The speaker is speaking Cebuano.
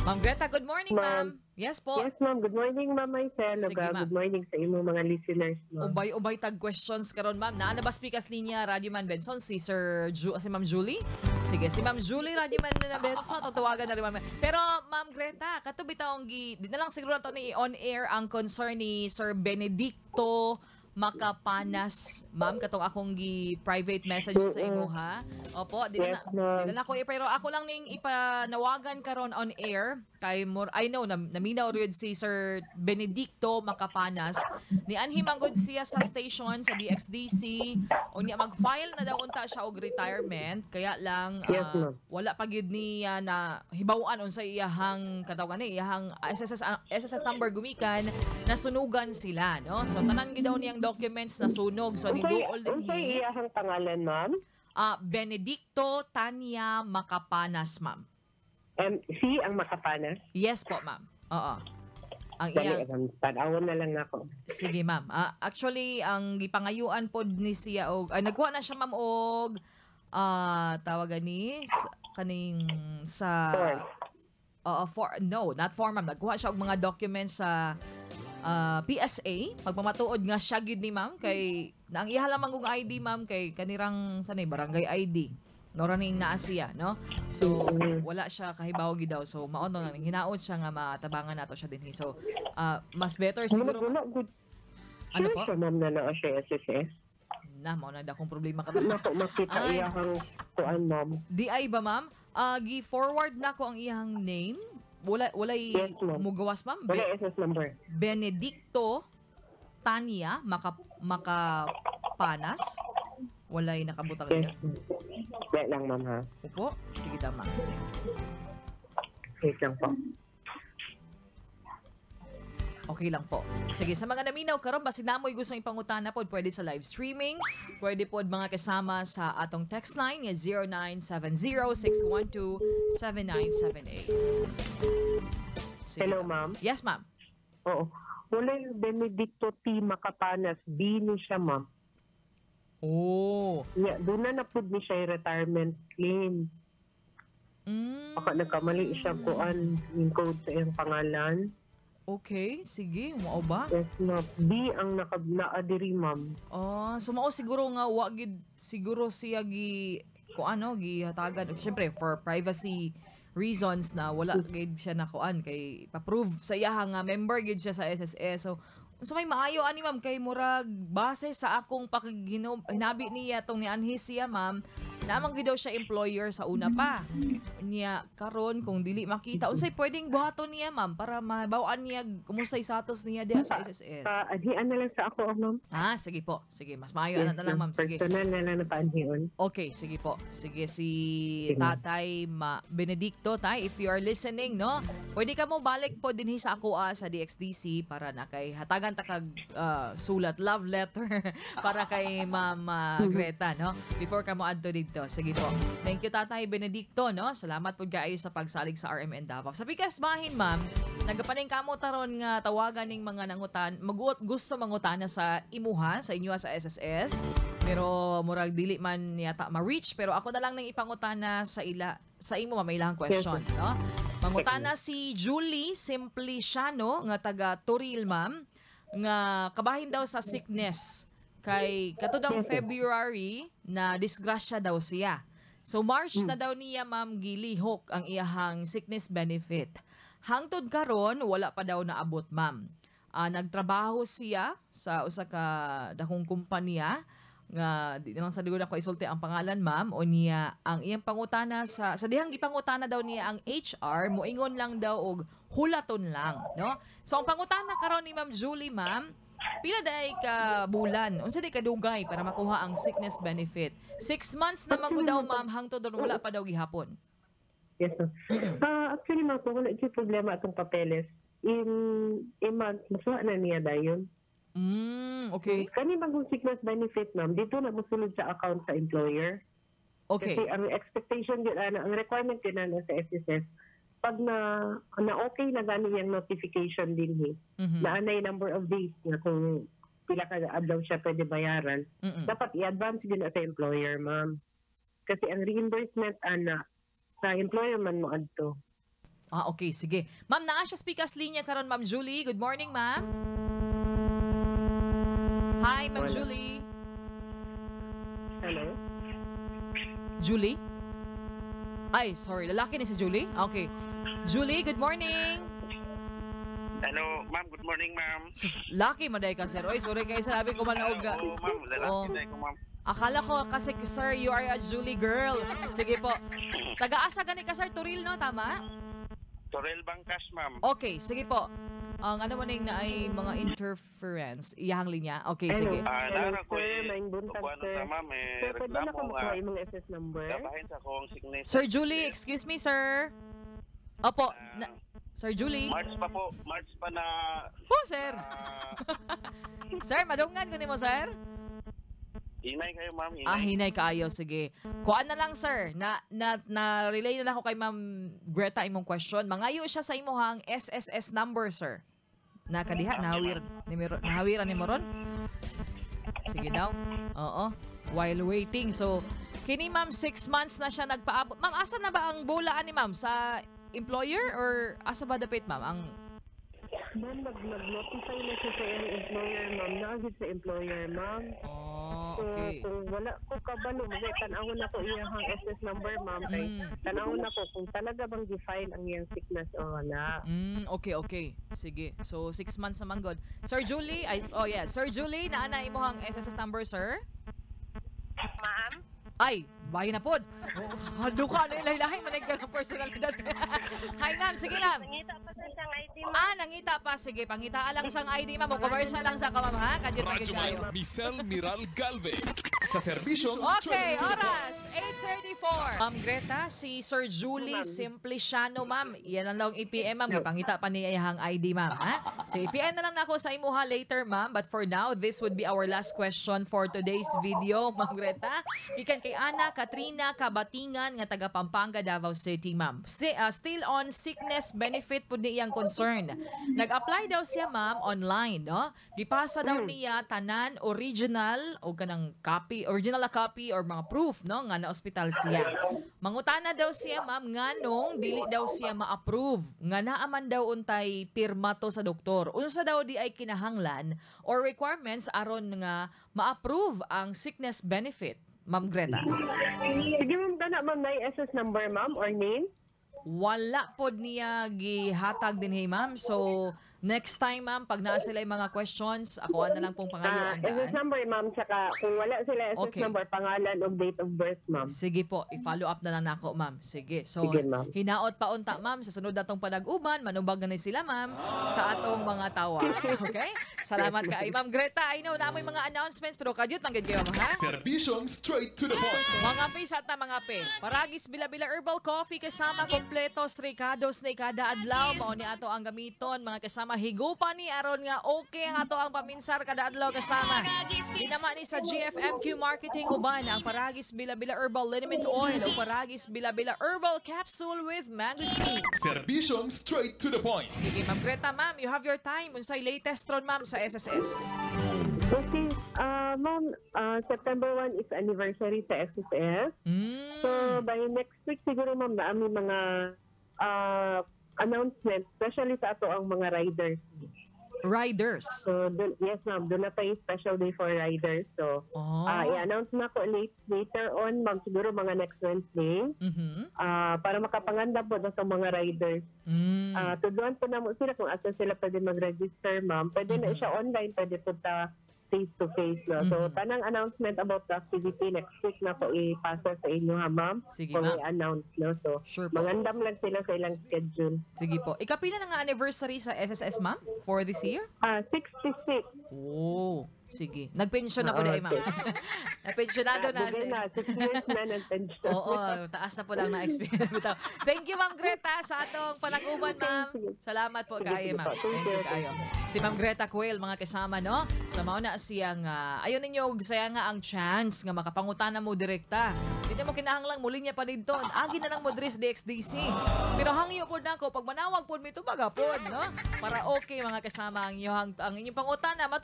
Ma'am Greta, good morning, ma'am. Ma'am. Yes po. Yes, ma'am. Good morning, Ma'am Maisel. Sige, Uga, ma'am. good morning sa imong mga listeners, ma'am. Ubay-ubay tag questions karon, ma'am. Naa na ba speakers linya, Radyoman Benson, si si Ma'am Julie? Sige, si Ma'am Julie, Radyoman na Benson, tatawagan na rin, ma'am. Pero Ma'am Greta, kato bitawng gi di na lang siguro nato ni on air ang concern ni Sir Benedicto Makapanas. Ma'am, katong akong gi private message sa imo ha. Opo, di na Yes, ma'am. di na ako pero ako lang ning ipanawagan karon on air kay mor I know na, naminaw rin si Sir Benedicto Makapanas. Ni anhi manggod siya sa station sa DXDC, unya mag-file na daw unta siya og retirement, kaya lang Yes, ma'am. Wala pa gyud niya na hibaw-an unsa iyahang katawagan ni iyahang SSS SSS number gumikan nasunugan sila, no? So tanan gyud daw niyang documents nasunog, so niduol din Unsay hi iyahang pangalan, ma'am? Benedicto Tania Makapanas, ma'am. C ang Makapanas? Yes po, ma'am. Oo. Ang Dali, iyang ma'am. Tan-awon na lang ako. Sige, ma'am. Actually, ang gipangayuan pod ni siya og ay nagkuha na siya, ma'am, og tawagan ni kaning sa Form. Oo, for no, not form, ma'am. Nagkuha siya og mga documents sa PSA pagpamatuod nga siya gyud ni ma'am, kay na ang iya lamang og ID, ma'am, kay kanirang sa ni barangay ID. Nora ning naa siya, no? So wala siya kahibaw gid daw. So mao to nang hinaot siya nga matabangan nato siya dinhi. So mas better siguro Wala, good. Ano Sure po? siya, ma'am, na naa siya SSS? Na mao na dakong problema karon. Nako, makita Ay. iyahang kuan, ma'am. Di ay ba, ma'am? Gi-forward na ko ang iyang name. Wala walay Yes, ma'am. mugawas, ma'am. Wala SS number. Benedicto Tania Makapanas. Walay nakabutang Yes, niya. ma'am. Wait lang, ma'am, ha? Opo. Sige, tama. Wait lang po. Okay lang po. Sige, sa mga naminaw karon, basin namoy gusto ipangutana pod, pwede sa live streaming, pwede pod mga kasama sa atong text line nga 0970-612-7978. Sige, Hello, tama. ma'am. Yes, ma'am. Oo. Wala yung Benedicto T. Makapanas. B ni siya, ma'am. Oh. Yeah, doon na napud ni siya yung retirement claim. Baka nagkamali siya kuan yung code sa iyang pangalan. Okay, sige. Mao ba? Yes, ma'am. B ang naka naa diri, ma'am. Oh, so mao siguro nga wa gid siguro siya gi ko ano gihatagan. Syempre for privacy reasons na wala gid siya nakuan kay pa-prove sa iyaha nga member gid siya sa SSS. So unsa may maayo ani, ma'am, kay murag base sa akong pakighinom hinabi niya tong nianhi siya, ma'am, naman gid daw siya employer sa una pa niya. Karon kung dili makita, unsay pwedeng buhaton niya, ma'am, para mabaw-an niya kumustay status niya diha sa SSS? Paanhian na lang sa ako, oh, ma'am. Ah, sige po. Sige, mas maayo ana na lang, ma'am. Sige. Personal na lang na paanhion. Okay, sige po. Sige, si Sige. Tatay Benedicto, tay, if you are listening, no? Pwede ka mo balik po dinhi sa ako sa DXDC para na kay hatagan ta kag sulat, love letter para kay Ma'am Greta, no? Before ka mo adto dito. Sige po. Thank you, Tatay Benedicto, no? Salamat po kaayo sa pagsalig sa RMN Davao. Sa pikas bahin, ma'am, nagapaning kamo taron nga tawagan ning mga nangutan, maguot gusto mangutana sa imuha, sa inyo sa SSS. Pero murag dili man yata ma-reach, pero ako na lang nang ipangutana sa ila sa imo, ma'am, ilang questions, no? Mangutana si Julie Simpliciano nga taga Toril, ma'am, nga kabahin daw sa sickness kay katudang February na disgrasya daw siya. So March na daw niya, ma'am, gilihok ang iyahang sickness benefit. Hangtod karon wala pa daw naabot, ma'am. Nagtrabaho siya sa usa ka dakong kumpanya nga di na lang sa dugo ako isulti ang pangalan, ma'am. O niya ang iyang pangutana sa dihang gipangutana daw niya ang HR, moingon lang daw og hulaton lang, no? So ang pangutana karon ni Ma'am Julie, ma'am, pila day ka bulan, unsa day kadugay para makuha ang sickness benefit? 6 months na man gud daw, ma'am, hangtod ron wala pa daw gihapon. Yes, ma'am. Actually, ma'am, kung wala gyud problema atong papeles, in a month, makuha na niya dayon. Kani bang sickness benefit, ma'am, dito na mosulod sa account sa employer. Kasi ang expectation din, ano, ang requirement din ano, sa SSS, pag na okay na gani yung notification din he, na anay number of days na kung pila ka adlaw siya pwede bayaran, dapat i-advance din na sa employer, ma'am. Kasi ang reimbursement ana sa employer man mo adto. Ah, okay, sige. Ma'am, naa siya speakers linya karon, Ma'am Julie. Good morning, ma'am. Hi, Ma'am Wala. Julie. Hello? Julie? Ay, sorry. Lalaki ni si Julie? Okay. Julie, good morning. Hello, ma'am. Good morning, ma'am. Sus, laki man ka, sir. Oy, sorry kay sabi ko man og Oo, ma'am. Lalaki Oo. Dahil ko, ma'am. Akala ko kasi, sir, you are a Julie girl. Sige po. Taga-asa gani ka, sir, Toril, no? Tama? Torel Bangkas, ma'am. Okay, sige po. Ang ano mo ning na ay mga interference. Iyahang linya. Okay, Hello. sige. Ah, Hello, nara ko sir. eh. Maayong buntag, Kuan sir. sa ma'am eh, Sir, pwede na reklamo ko nga. makuha imong SS number? Gabahin sa akong sickness. Sir Julie, excuse me, sir. Opo, Sir Julie. March pa po. March pa na. Oh, sir. Ah, Sir, madungan ko nimo, sir. Hinay kayo, ma'am. Hinay. Ah, hinay kaayo, sige. Kuan na lang, sir. Na relay na lang ako kay Ma'am Greta imong question. Mangayo siya sa imuhang SSS number, sir. Nakadiha, nahawir ni nahawiran ni mo ron? Sige daw. Oo. While waiting. So, kini ma'am, 6 months na siya nagpaabot. Ma'am, asa na ba ang bolaan ni ma'am? Sa employer or asa ba dapit, ma'am? Ang Ma'am, mag-notify na siya sa iyang employer, ma'am. Naa gyud sa employer, ma'am. Oh, So, okay. kung wala ko kabalo, magay tan-awon nako iyang SS number, ma'am. Kay tan-awon nako kung talaga bang gi-file ang iyang sickness o wala. Okay. Sige. So, 6 months naman good. Sir Julie, ay, oh yeah. Sir Julie, naa na imuhang SSS number, sir? Ma'am? Ay, bahay na pod. Oh, duka na ilahi-lahi, manay ka ng personalidad. Hi, ma'am. Sige, ma'am. Nangita pa sa siyang ID, ma'am. Ah, nangita pa. Sige, pangitaan lang sang ID, ma'am. O commercial lang sa ka, ma'am, ha? Kadyot na Radyo gid kayo. Man, Michelle Miral Galvez. Sa serbisyong Okay, straight to the point. oras, 8:34. Ma'am Greta, si Sir Julie Ma'am. Simpliciano, ma'am. Iyan lang lang i-PM, ma'am. Gipangita pa niya iyang ID, ma'am. Ha? So, i-PM na lang nako sa imuha later, ma'am. But for now, this would be our last question for today's video, Ma'am Greta. Gikan kay Ana Katrina Kabatingan nga taga Pampanga, Davao City, ma'am. Si, still on sickness benefit pud ni iyang concern. Nag-apply daw siya, ma'am, online, no? Gipasa daw niya tanan original o kanang copy, original na copy or mga proof, no, nga na ospital siya. Mangutana daw siya, ma'am, nganong dili daw siya ma-approve nga naaman daw untay pirma to sa doktor. Unsa daw di ay kinahanglan or requirements aron nga ma-approve ang sickness benefit, Ma'am Greta? Sige, ma'am, kana, ma'am, na SS number, ma'am, or name? Wala pod niya gihatag din hey, ma'am. So next time, ma'am, pag naa sila yung mga questions, ako na lang pong Ah, pangayuan SS daan. number, ma'am, tsaka kung wala sila SS number, pangalan o date of birth, ma'am. Sige po, i-follow up na lang nako, ma'am. Sige. So, Sige, ma'am. Hinaot pa unta, ma'am, sa sunod natong panag-uban, manubag na ni sila, ma'am, sa atong mga tawa. Okay? Salamat kay Ma'am Greta. I know na amoy mga announcements, pero kadyot lang gid kayo, ma'am, ha? Serbisyong straight to the point. Mga pe sa ta mga pe. Paragis Bila-Bila Herbal Coffee kasama kompletos Ricados ni kada adlaw mao ni ato ang gamiton, mga kasama, higupa ni aron nga okay ang ato ang paminsar kada adlaw, kasama. Dinama ni sa GFMQ Marketing uban ang Paragis Bila-Bila Herbal Liniment Oil o Paragis Bila-Bila Herbal Capsule with Mangosteen. Serbisyong straight to the point. Sige, Ma'am Greta, ma'am, you have your time. Unsay latest ron, ma'am, sa SSS? Okay, ma'am, September 1 is anniversary sa SSS. So, by next week siguro, ma'am, na aming mga announcement, especially sa ato ang mga riders. Riders. So, dun, yes, ma'am, doon na tayo special day for riders. So, i-announce na ko later on, ma'am, siguro mga next Wednesday, para makapanganda po na sa mga riders. Tuduan po na mo sila kung asa sila pwede mag-register, ma'am. Pwede na siya online, pwede po ta face-to-face. No? So, tanang announcement about the activity next week na ko ipasa sa inyo, ha, ma'am? Sige, Kung ma'am. i-announce, no? So, Sure po. mangandam lang sila sa ilang schedule. Sige po. Ikapila na nga anniversary sa SSS, ma'am, for this year? Ah, 66. Oh, sige. Nagpensyon na po Oo, di ay, ma'am. Napensyonado na. Dugay na, 6 years na ng pension. Oo, taas na po lang na experience. Bitaw. Thank you, Ma'am Greta, sa atong panag-uban, ma'am. Sige. Salamat po Sige, kaayo, sige ma'am. po. Thank Thank you you. kaayo. Si Ma'am Greta Quail, mga kasama, no? Sa mauna siyang, ayon ninyo, saya nga ang chance nga makapangutana mo direkta. Di na mo kinahanglang muli niya pa dito. Agi na lang mo diri sa DXDC. Pero hangyo pod nako pag manawag pod mi tubaga pod, no? Para okay, mga kasama, ang inyong pangutana.